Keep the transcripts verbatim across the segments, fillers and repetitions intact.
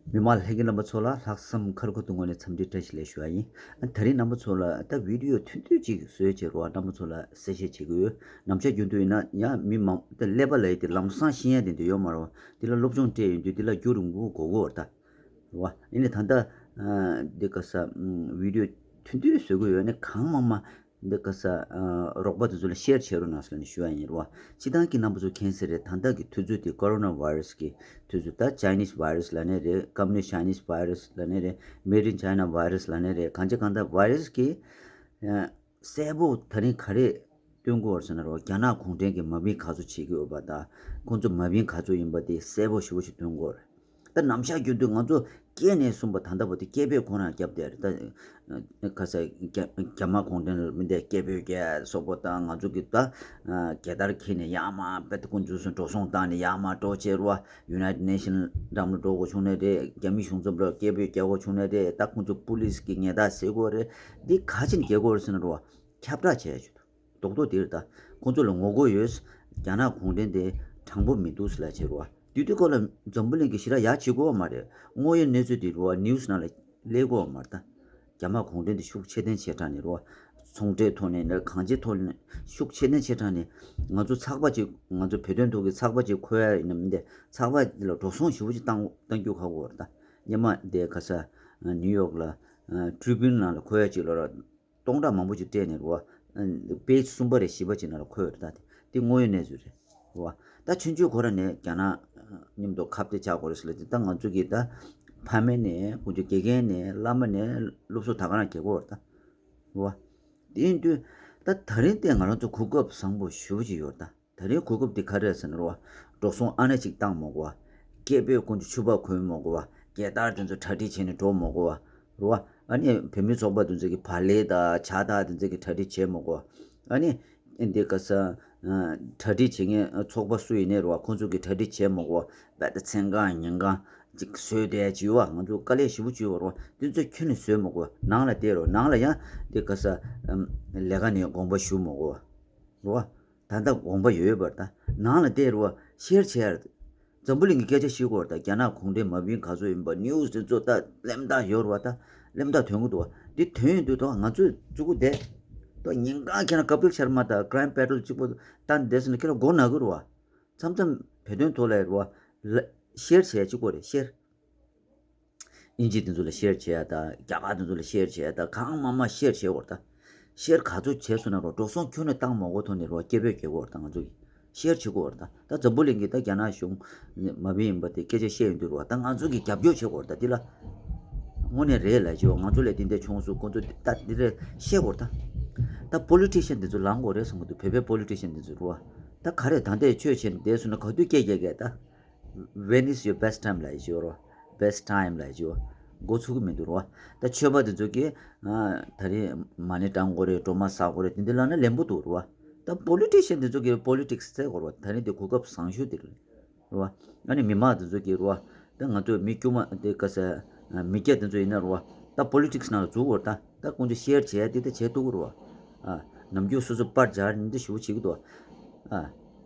མི་མང་ལྷན་རྒྱས་རྣམ་པ་ཚོ་ལ་ལྷག་བསམ་ཁ་རུ་ཁ་ཐུག་ངོས་ནས་འཚམས་འདྲི་བཀྲ་ཤིས་བདེ་ལེགས་ཞུ་བ་ཡིན། ཨ་ད་རིང་རྣམ་པ་ཚོ་ལ་ད་བི་ཌི་ཡོ་ཐུང་ཐུང་ཅིག་བཟོས་བྱས་རོགས་རྣམ་པ་ཚོ་ལ་གསལ་བཤད་བྱེད་ཀྱི་ཡོད། ནམ་ཞག་རྒྱུན་དུ་ཡིན་ན་ཡང་མི་མང་ད་ཀླད་པ་ལ་ཡི་དེ་ལམ་སང་ཤེས་ཡ་དེ་འདྲ་ཡོད་མ་རེད་བ། དེ་ལ་སློབ་སྦྱོང་སྤྲད་ཡོང་དུས་དེ་ལ་རྒྱུན་རིང་པོ་འགོར་གི་ཡོད་རེད་ད། རེད་བ། ཡིན་ནའི་ད་ལྟ་འདི་ག་ས་བི་ཌི་ཡོ་ཐུང་ཐུང་བཟོ་གི་ཡོད་ནའི་གང་མང་མང་འདི་ག་ས་རོགས་པ་དེ་ཚོ་ལ་ཤེར་བྱེད་རོགས་གནང་ཟེར་ནས་ཞུ་ཡ་ཡིན་རེད་བ། སྤྱིར་བཏང་གི་རྣམ་པ་ཚོ་མཁྱེན་གསལ་རེད། ད་ལྟ་གི་དུས་ཚོད་དེ་ཀོ་རོ་ན་བྷའི་རེ་སི་གི་དུས་ཚོད། ད་ཅའི་ནིས་བྷའི་རེ་སི་ལབ་ནའི་རེད། ཀམ་མུ་ནིསི་ཊི་ཅའི་ནིས་བྷའི་རེ་སི་ལབ་ནའི་རེད། མེ་ཌི་ཨིན་ཅའི་ན་བྷའི་རེ་སི་ལབ་ནའི་རེད། གང་ཅི་གང་ལྟར་བྷའི་རེ་སི་གི་གསལ་པོ་ད་རིང་ག་རེ་སྟོན་གྱི་ཡོད་ཟེར་ན་རོ། རྒྱ་ནག་གུང་ཁྲན་གྱིས་མ་བིན་ག་ཚོད་བྱེད་ཀྱི་ཡོད་པ་དང་ཁོང་ཚོ་མ་བིན་ག་ཚོད་ཡིན་པ་དེ་གསལ་པོ་ཞེ་པོ་ཞིག་སྟོན་གྱི་ཡོད་རེད། ད་ནམ་ཞག་རྒྱུན་དུ་ང་ཚོ་སྐྱེས་ནས་གསུངས་པ་ད་ལྟ་བར་དུ་སྐད་འབོད་ཁོ་རང་བརྒྱབ་བསྡད་རེད། ད་ཁ་ས་རྒྱ་རྒྱ་དམར་གུང་ཁྲན་ལ་མི་འདས་སྐད་འབོད་རྒྱག་སོགས་པ་དང་ང་ཚོ་གི་ད་རྒྱལ་དར་འཁྱེར་ནས་ཡར་མར་དཔེ་ད་ཁོང་ཚོ་སུ་འགྲོ་སོང་བཏང་ནས་ཡར་མར་འགྲོ་བྱས་རེད་བ། ཡུ་ནའི་ཊི་ནེ་ཤན་འགྲམ་ལ་འགྲོ་དགོས་བྱུང་ནའི་རེད། རྒྱ་མི་གཞུང་ཚབ་ལ་སྐད་འབོད་རྒྱག་དགོས་བྱུང་ནའི་རེད། ད་ཁོང་ཚོ་པུ་ལིས་ཀྱི་ཉེས་རྡུང་ཟེར་དགོས་རེད། འདི་ག་ཅིག་རྒྱག་དགོས་རེད་ཟེར་ན་རེད་བ། ཁྱབ་བསྒྲགས་བྱས་ཡོད། རྡོག་རྡོག་དེ་རེད་ད། ཁོང་ཚོ་ལ་ངོ་རྒོལ་ཡོད། རྒྱ་ནག་གུང་ཁྲན་དེ་དྲང་པོ་མི་འདུག་ཟེར་ལབ་བྱས་རེད་བ། དེ་དུས་སྐབས་ལ་འཛམ་བུ་གླིང་གི་ཞེ་དྲག་ཡག་བྱེད་དགོས་བ་མ་རེད། དངོས་ཡོད་གནས་ཚུལ་དེ་རེད་བ། ནིའུ་སི་ནང་ལ་སླེབས་དགོས་བ་མ་རེད་ད། རྒྱ་དམར་གུང་ཁྲན་དེ་ཤུགས་ཆེ་ལྡན་བྱས་དྲགས་ནས་རེད་བ། ཚོང་འབྲེལ་ཐོག་ནས་ནས་གང་ཅིའི་ཐོག་ནས་ཤུགས་ཆེ་ལྡན་བྱས་དྲགས་ནས་ང་ཚོ་ཚགས་པར་ཅིག་ང་ཚོ་བོད་དོན་ཐོག་གི་ཚགས་པར་ཅིག་འཁོད་ཡ་ཡིན་ན་མི་འདས། ཚགས་པར་དེ་ལ་འགྲོ་སོང་ཞེ་པོ་ཅིག་བཏང་བཏང་རྒྱུ་ཁག་པོ་རེད་ད། སྔོན་མ་དེ་ག་ས་ནིའུ་ཡོག་ལ་ཊི་རི་བྷིའུན་ནང་ལ་འཁོད་ཡ་ཅིག་ལ་ར། སྟོང་ཕྲག་མང་པོ་ཅིག་སྤྲད་ནས་རེད་བ། པེ་ཇི་གསུམ་པ་རེད་བཞི་པ་ཅིག་ནང་ལ་འཁོད་ཡོད་རེད་ད། དེ་དེ་དངོས་ཡོད་གནས་ཚུལ་རེད་བ། ད་ཆུང་ཆུང་ཁོ་རང་ནས་རྒྱ་ནག་མཉམ་དུ་ཁ་གཏད་བཅག་དགོས་རེད་ཟེར་ལབ་དེ་ད་ང་ཚོ་གི་ད་ཕ་མེས་ནས་ཁོང་ཚོ་དགེ་རྒན་ནས་བླ་མ་ནས་སློབ་གསོ་ད་ག་རང་རྒྱག་གི་ཡོད་རེད་ད། རེད་བ། དེ་ཡིན་དུས་ད་ད་རིང་དེ་ང་རང་ཚོ་གོ་སྐབས་བཟང་པོ་ཞེ་པོ་ཅིག་ཡོད་རེད་ད། ད་རེས་གོ་སྐབས་འདི་ག་རེ་རེད་ཟེར་ན་རོ། འགྲོ་སོང་ཨ་ནེ་གཅིག་བཏང་མ་དགོས་པ། སྐད་འབོད་ཀུན་གྱི་ཕྱུ་པ་གོན་མ་དགོས་པ། རྒྱལ་དར་དེ་ཚོ་གྲ་སྒྲིག་བྱས་ནས་འགྲོ་མ་དགོས་པ། རོ། ཨ་ནི་བོད་མི་ཚོགས་པ་དེ་ཚོ་གི་བག་ལེབ་དང་ཇ་དང་དེ་ཚོ་གི་གྲ་སྒྲིག་བྱས་མ་དགོས་པ། ཨ་ནི་འདི་ག་ས་གྲ་སྒྲིག་བྱེད་མཁན་ཚོགས་པ་སུ་ཡིན་ནའི་རོ། ཁོང་ཚོ་གི་གྲ་སྒྲིག་བྱས་མ་དགོས་པ། རྦད་དེ་མཚན་གང་ཉིན་གང་ཅིག་བཟོས་བསྡད་ཅིག་ཡོད་པ། ང་ཚོ་དཀའ་ལས་ཞེ་པོ་ཅིག་ཡོད་རོ། དེ་ཚོ་ཁྱོན་ནས་བཟོས་མ་དགོས་པ། ནང་ལ་བསྡད་རོ། ནང་ལ་ཡང་འདི་ག་ས་ལས་ཀ་ནས་དགོངས་པ་ཞུ་མ་དགོས་པ། རོ། ད་ལྟ་དགོངས་པ་ཡོད་པར་ད། ནང་ལ་བསྡད་རུ་བ་ཤེར་བྱས་ཡར། འཛམ་བུ་གླིང་གི་སྐད་ཆ་ཤེས་དགོས་པར་ད། རྒྱ་ནག་གུང་ཁྲན་མ་བིན་ག་ཚོད་ཡིན་པ་ནིའུ་སི་དེ་ཚོ་ད་གླེན་རྟགས་ཡོད་རུ་བ་ད། གླེན་རྟགས་ཐོན་གི་འདུག་བ། འདི་ཐོན་ཡོང་དུས་ད་ང་ཚོས་བཙུགས་གི་བསྡད། ད་ཉིན་གང་ཁྱེད་རང་ཀ་པིལ་ཤར་མ་དང་ཀྲའིམ་པེ་ཊལ་གཅིག་པོ་ལྟ་བསྡད་སོང་ན་ཁྱེད་རང་མགོ་ན་གི་རུ་བ། མཚམས་མཚམས་བོད་དོན་ཐོག་ལ་རུ་བ། ལ་ཤེར་བྱས་གཅིག་པོ་རེད་ཤེར། ཨིན་ཇི་དེ་ཚོ་ལ་ཤེར་བྱེད་ཡ་དང་རྒྱ་གར་དེ་ཚོ་ལ་ཤེར་བྱེད་ཡ་དང་གང་མང་མང་ཤེར་བྱེད་དགོས་རེད་ད། ཤེར་ག་ཚོད་བྱས་སོང་ན་རོ། འགྲོ་སོང་ཁྱོན་ནས་བཏང་མ་དགོས་ཐོག་ནས་རོ་སྐད་འབོད་རྒྱག་དགོས་རེད་ད། ང་ཚོ་གིས་ཤེར་བྱེད་དགོས་རེད་ད། ད་འཛམ་བུ་གླིང་གི་ད་རྒྱ་ནག་གཞུང་མ་བིན་ཡིན་པ་དེ་སྐད་ཆ་བཤད་ཡོང་དུས་རོ། ད་ང་ཚོ་གིས་རྒྱབ་སྐྱོར་བྱེད་དགོས་རེད་ད། འདི་ལ་དངོས་གནས་རེད་ལབ་བྱེད་པ། ང་ཚོ་ལས་འདི་འདྲ་བྱུང་སོང་། ཁོ་ཚོ་ད་འདི་འདྲ་བཤད་དགོས་རེད་ད། ད་པོ་ལི་ཊི་ཤན་དེ་ཚོ་ལངས་དགོས་རེད་བསམ་གི་འདུག་བོད་པའི་པོ་ལི་ཊི་ཤན་དེ་ཚོ་རོ། ད་ག་རེ་ད་ལྟའི་ཆོས་བྱེད་བསྡད་སོང་ན་ག་དུས་སྐད་རྒྱག་གས་ད། When is your best time ལབ་ཡོད་རོ། Best time ལབ་ཡོད། འགོ་ཚུགས་ཀྱི་མི་འདུག་རོ། ད་ཆོས་པ་དེ་ཚོ་གིས་ཨ་ད་རེས་མ་ཎི་བགྲང་དགོས་རེད། སྒྲོལ་མ་བསགས་དགོས་རེད། དེ་འདི་ལབ་ན་ལན་པོ་འདུག་རོ། ད་པོ་ལི་ཊི་ཤན་དེ་ཚོ་གིས་པོ་ལི་ཊིག་སི་རྩེད་དགོས་རོ། ད་རེས་དེ་གོ་སྐབས་བཟང་ཤོས་དེ་རེད་རོ། ཨ་ནི་མི་མང་དེ་ཚོ་གིས་རོ། ད་ང་ཚོ་མི་དཀྱུས་མ་དེ་ག་ས་མི་སྐྱ་དེ་ཚོ་ཡིན་ན་རོ། ད་པོ་ལི་ཊིག་སི་ནང་ལ་འཛུལ་དགོས་རེད་ད། ད་ཁོང་ཚོ་ཤེར་བྱས་དེ་ད་བྱས་ཐུབ་ཀྱི་རོ། ཨ་ནམ་རྒྱུན་སོ་སོ་པར་སྦྱར་ནས་འདི་ཞུ་བྱེད་ཀྱི་འདུག་ཨ།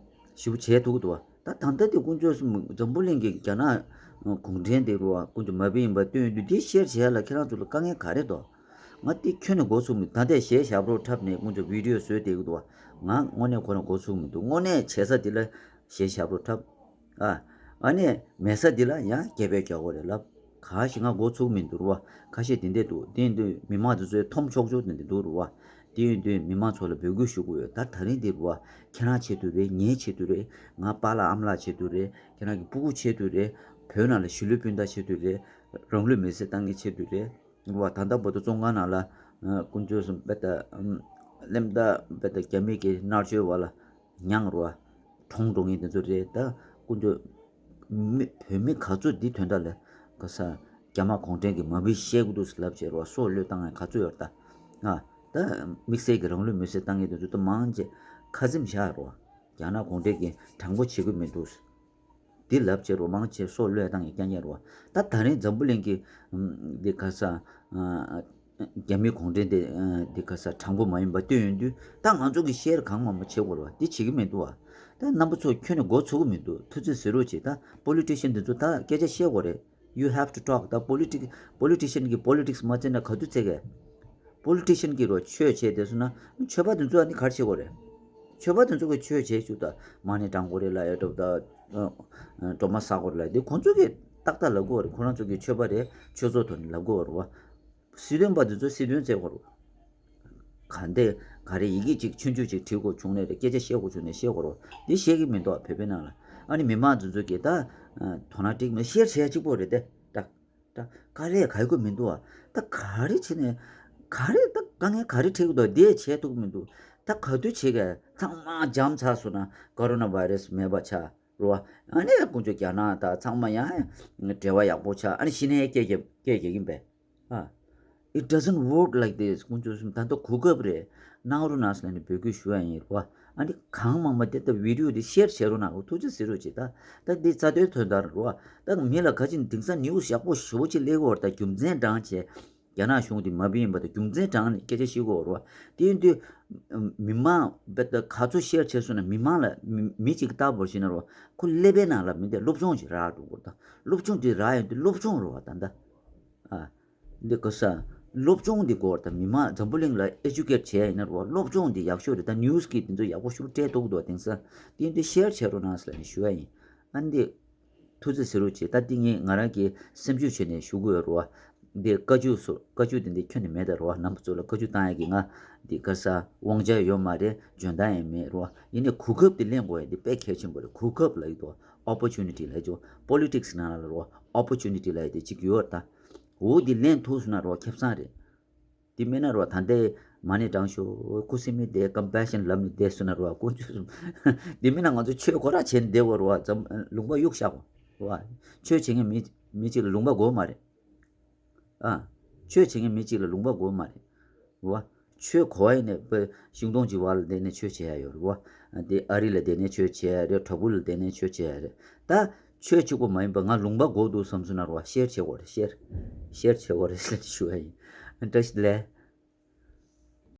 ཞེ་པོ་བྱས་ཐུབ་ཀྱི་འདུག་བ། ད་ད་ལྟ་དེ་དཀོན་མཆོག་གསུམ་འཛམ་བུ་གླིང་གི་རྒྱ་ནག་གུང་ཁྲན་དེ་རུ་བ་དཀོན་མཆོག་མ་བིན་ཡིན་པ་སྟོན་ཡོང་དུས་འདི་ཤེར་བྱས་ལ་ཁྱེད་རང་ཚོ་ལ་དཀའ་ངལ་ག་རེ་འདུག་ང་དེ་ཁྱོན་ནས་མགོ་ཚུགས་མི། ད་ལྟའི་གཞས་ཞབས་བྲོ་འཁྲབ་ནས་དཀོན་མཆོག་བི་ཌི་ཡོ་བཟོས་བསྡད་ཀྱི་འདུག་བ། ང་དངོས་གནས་ཁོ་རང་མགོ་ཚུགས་མི་འདུག་དངོས་གནས་བྱེད་ས་དེ་ལ་གཞས་ཞབས་བྲོ་འཁྲབ། ཨ། ཨ་ནི་མེད་ས་འདི་ལ་ཡང་སྐད་འབོད་རྒྱག་དགོས་རེད་ལབ། ག་ཞིག་ང་མགོ་ཚུགས་མི་འདུག་རུ་བ། ཁ་ཤས་དེ་འདྲས་འདུག་དེ་ཡིན་དུས་མི་མང་དེ་ཚོས་མཐོང་ཆོག་ཆོག་དེ་འདྲས་འདུག་རུ་བ། དེ་ཡིན་དུས་མི་མང་ཚོ་ལ་འབོད་སྐུལ་ཞུ་དགོས་ཡོད། ད་ད་རིང་འདི་རུ་བ། ཁྱེད་རང་ཆེད་དུ་རེད། ངའི་ཆེད་དུ་རེད། ང་པཱ་ལགས་ཨ་མ་ལགས་ཆེད་དུ་རེད། ཁྱེད་རང་གི་སྤུ་གུ་ཆེད་དུ་རེད། བོད་ནང་ལ་གཞིས་ལུས་སྤུན་ཟླ་ཆེད་དུ་རེད། རང་ལུས་མེར་སྲེག་བཏང་མཁན་ཆེད་དུ་རེད། རུ་བ། ད་ལྟ་བར་དུ་བཙོན་ཁང་ནང་ལ་དཀོན་མཆོག་གསུམ་དཔེ་ལྟ་གླེན་རྟགས་དཔེ་ལྟ་རྒྱ་མི་གི་མནར་གཅོད་བ་ལ་མྱངས་རུ་བ། གྲོངས་འགྲོ་མཁན་དེ་ཚོ་རེད། ད་དཀོན་མཆོག་མི་བོད་མི་ག་ཚོད་འདི་དོན་དག་ལ་ག་ས་རྒྱ་དམར་གུང་ཁྲན་གྱིས་མ་བིན་བཤད་གི་འདུག་ཟེར་ལབ་བྱས་རུ་བ། སྲོག་བློས་བཏང་མཁན་ག་ཚོད་ཡོད་རེད་ད། ང་ད་དམིགས་བསལ་གྱི་རང་ལུས་མེར་སྲེག་བཏང་མཁན་དེ་ཚོ་ད་མང་ཆེ་ཁ་ཚིམ་བཞག་རུ་བ། རྒྱ་ནག་གུང་ཁྲན་གྱིས་དྲང་པོ་བྱེད་གི་མི་འདུག་འདི་ལབ་བྱས་རུ་མང་ཆེ་སྲོག་བློས་བཏང་ཡི་རྐྱང་རྐྱང་རུ་བ། ད་ད་རིང་འཛམ་བུ་གླིང་གི་འདི་ག་ས་རྒྱ་མི་གུང་ཁྲན་དེ་འདི་ག་ས་དྲང་པོ་མ་ཡིན་པ་སྟོན་ཡོང་དུས། ད་ང་ཚོ་གི་ཤེར་གང་མང་མང་བྱེད་དགོས་རེད་བ། འདི་བྱེད་ཀྱི་མི་འདུག་བ། ད་རྣམ་པ་ཚོ་ཁྱོན་ནས་མགོ་ཚོད་ཀྱི་མི་འདུག་ཐུགས་རྗེ་གཟིགས་རོགས་བྱེད། ད་པོ་ལི་ཊི་ཤན་འདི་ཚོ་ད་སྐད་ཆ་བཤད་དགོས་རེད། You have to talk. ད་politics, politician གི་politics མ་བྱས་ན་ག་དུས་བྱེད་གས། Politician གི་རོ་ཆོས་བྱས་དེ་སོང་ན་ཆོས་པ་དེ་ཚོ་ཨ་ནི་ག་རེ་བྱེད་དགོས་རེད། ཆོས་པ་དེ་ཚོ་གི་ཆོས་བྱས་བཅུག་ད་མ་ཎི་བགྲང་དགོས་རེད་ལ་ཡ་འགྲོ་ད་སྒྲོལ་མ་བསག་དགོས་རེད་ལ་དེ་ཁོང་ཚོ་གི་ཏག་ཏག་ལབ་དགོས་རེད། ཁོ་རང་ཚོ་གི་ཆོས་པ་རེད། ཆོས་ཚོགས་ཐོག་ནས་ལབ་དགོས་རེད་བ། སྲིད་དོན་པ་དེ་ཚོ་སྲིད་དོན་བྱེད་དགོས་རེད། ག་འདྲ་ག་རེ་ཡི་གེ་གཅིག་ཆུང་ཆུང་ཅིག་བྲིས་དགོས་བྱུང་ནས་རེད། སྐད་ཆ་བཤད་དགོས་བྱུང་ནས་བཤད་དགོས་རེད། འདི་བཤད་ཀྱི་མི་འདུག་བོད་པའི་ནང་ལ། ཨ་ནི་མི་མང་ཚོ་ཚོ་གིས་ད་དོ་སྣང་སྤྲད་ཀྱི་མེད། ཤེར་བྱས་གཅིག་པོ་རེད་དེ། ད་ད་དཀའ་ལས་ག་ཡི་གོ་མི་འདུག་ཨ། ད་ག་རེ་བྱས་ནས་ག་རེ་ད་དཀའ་ངལ་ག་རེ་འཕྲད་ཀྱི་འདུག་དེ་བྱས་ཐུབ་ཀྱི་མི་འདུག་ད་ག་དུས་བྱེད་ཀྱི་ཚང་མ་འཇམ་ཚར་སོང་ན་ཀོ་རོ་ན་བྷའི་རེ་སི་མེད་པ་ཆགས་རེད་བ། ཨ་ནི་ཀུན་སྤྱོད་རྒྱ་ནག་དང་ཚང་མ་ཡང་འབྲེལ་བ་ཡག་པོ་ཆགས། ཨ་ནི་གཞི་ནས་སྐད་རྒྱབ་སྐད་རྒྱག་གིན་པས། ཨ། It doesn't work like this. ཁོང་ཚོ་གསུམ་ད་ལྟ་གོ་སྐབས་རེད། གནང་རོགས་གནང་ཟེར་ནས་འབོད་སྐུལ་ཞུ་ཡ་ཡིན་རོ། ཨ་ནི་གང་མང་མང་དེ་ལྟ་བི་ཌི་ཡོ་དེ་ཤེར་བྱེད་རོགས་གནང་རོགས། ཐུགས་རྗེ་གཟིགས་རོགས་བྱེད་ད། ད་འདི་རྩ་དོན་དོན་དག་རོ། ད་མི་ལ་ག་ཅིག་དེང་སང་ནིའུ་སི་ཡག་པོ་ཞེ་པོ་ཅིག་སླེབས་ཀྱི་ཡོད་རེད། ད་རྒྱུ་མཚན་དྲངས་བྱས་རྒྱ་ནག་གཞུང་དེ་མ་བིན་པ་དང་རྒྱུ་མཚན་དྲངས་ནས་སྐད་ཆ་བཤད་ཀྱི་ཡོད་རེད་བ། དེ་ཡིན་དུས་མི་མང་བེད་ད་ག་ཚོད་ཤེར་བྱས་སོང་ན་མི་མང་ལ་མི་མི་གཅིག་ལྟ་བུར་བྱས་ན་རོ། ཁོ་ཀླད་པའི་ནང་ལ་མི་དེ་སློབ་སྦྱོང་ཅིག་རག་འགྲོ་དགོས་རེད། ད་སློབ་སྦྱོང་དེ་རག་ཡོང་དུས་སློབ་སྦྱོང་རེད་བ་ད་ད། ཨ། འདི་ག་ས། སློབ་སྦྱོང་འདི་དགོས་དང་མི་མང་འཛམ་བུ་གླིང་ལ་ཨེ་ཇུ་ཀེཊ་བྱས་ཡིན་ན་རོ། སློབ་སྦྱོང་འདི་ཡག་ཤོས་རེད། ད་ནིའུ་སི་གི་འདི་ཚོ་ཡག་པོ་ཞིག་སྤྲད་ཐུབ་འདུག་དེང་སང་དེ་འདི་ཤེར་བྱེད་རོགས་གནང་ཟེར་ནས་ཞུ་ཡ་ཡིན། ཨ་འདི་ཐུགས་རྗེ་གཟིགས་རོགས་བྱེད། ད་འདི་ངས་ང་རང་གི་སེམས་ཤུགས་བྱས་ནས་ཞུ་གི་ཡོད་རོ། འདི་བཀའ་བཀྱོན་སོ་བཀའ་བཀྱོན་འདི་འདི་ཁྱོན་ནས་མེད་ད་རོ། རྣམ་པ་ཚོ་ལ་བཀའ་བཀྱོན་བཏང་ཡ་གི་ང་འདི་ག་ས་དབང་ཆ་ཡོད་མ་རེད། འཇོན་ཐང་ཡང་མེད་རོ། ཡིན་ནའི་གོ་སྐབས་འདི་ལེན་དགོས་ཡ་འདི་དཔེ་གལ་ཆེན་པོ་རེད། གོ་སྐབས་ལ་ཡོད་དོ། ཨོ་པོར་ཅུ་ནི་ཊི་ལ་ཡོད་ཅོ། པོ་ལི་ཊིག་སི་ནང་ལ་རོ། ཨོ་པོར་ཅུ་ནི་ཊི་ལ་ཡོད་དེ་གཅིག་ཡོད་ད། འོ་འདི་ལེན་ཐུབ་སོང་ན་རོ་ཁེ་བཟང་རེད། འདི་མེད་ན་རོ་ད་ལྟའི་མ་ཎི་བགྲང་ཤོག་ཁུ་སིམ་མེ་བསྡད་ཀམ་པེ་ཤན་ལབ་ནས་བསྡད་སོང་ན་རོ་དཀོན་མཆོག་གསུམ། འདི་མེད་ན་ང་ཚོ་ཆོས་ཁོ་ར་བྱས་ནས་བསྡད་དགོས་རོ། ཙམ་ལུང་པ་གཡུག་བཞག་གོ་རོ། ཆོས་བྱེད་མཁན་མི་མི་གཅིག་ལ་ལུང་པ་དགོས་མ་རེད། ཨ། ཆོས་བྱེད་མཁན་མི་གཅིག་ལ་ལུང་པ་དགོས་མ་རེད། རོ། ཆོས་གོ་བ་ཡིན་ནས་པ་ཤིང་སྡོང་གི་བར་ལ་བསྡད་ནས་ཆོས་བྱེད་ཡ་ཡོད་རོ། དེ་ཨ་རི་ལ་བསྡད་ནས་ཆོས་བྱེད་ཡ་རེད། དྲ་འབུ་ལ་བསྡད་ནས་ཆོས་བྱེད་ཡ་རེད། ད་ཆོས་གཅིག་པོ་མ་ཡིན་པ་ང་ལུང་པ་དགོས་འདུག་བསམ་སོང་ན་རོ། ཤེར་བྱེད་དགོས་རེད། ཤེར་ཤེར་བྱེད་དགོས་རེད་ཟེར་ནས་ཞུ་ཡ་ཡིན། བཀྲ་ཤིས་བདེ་ལེགས།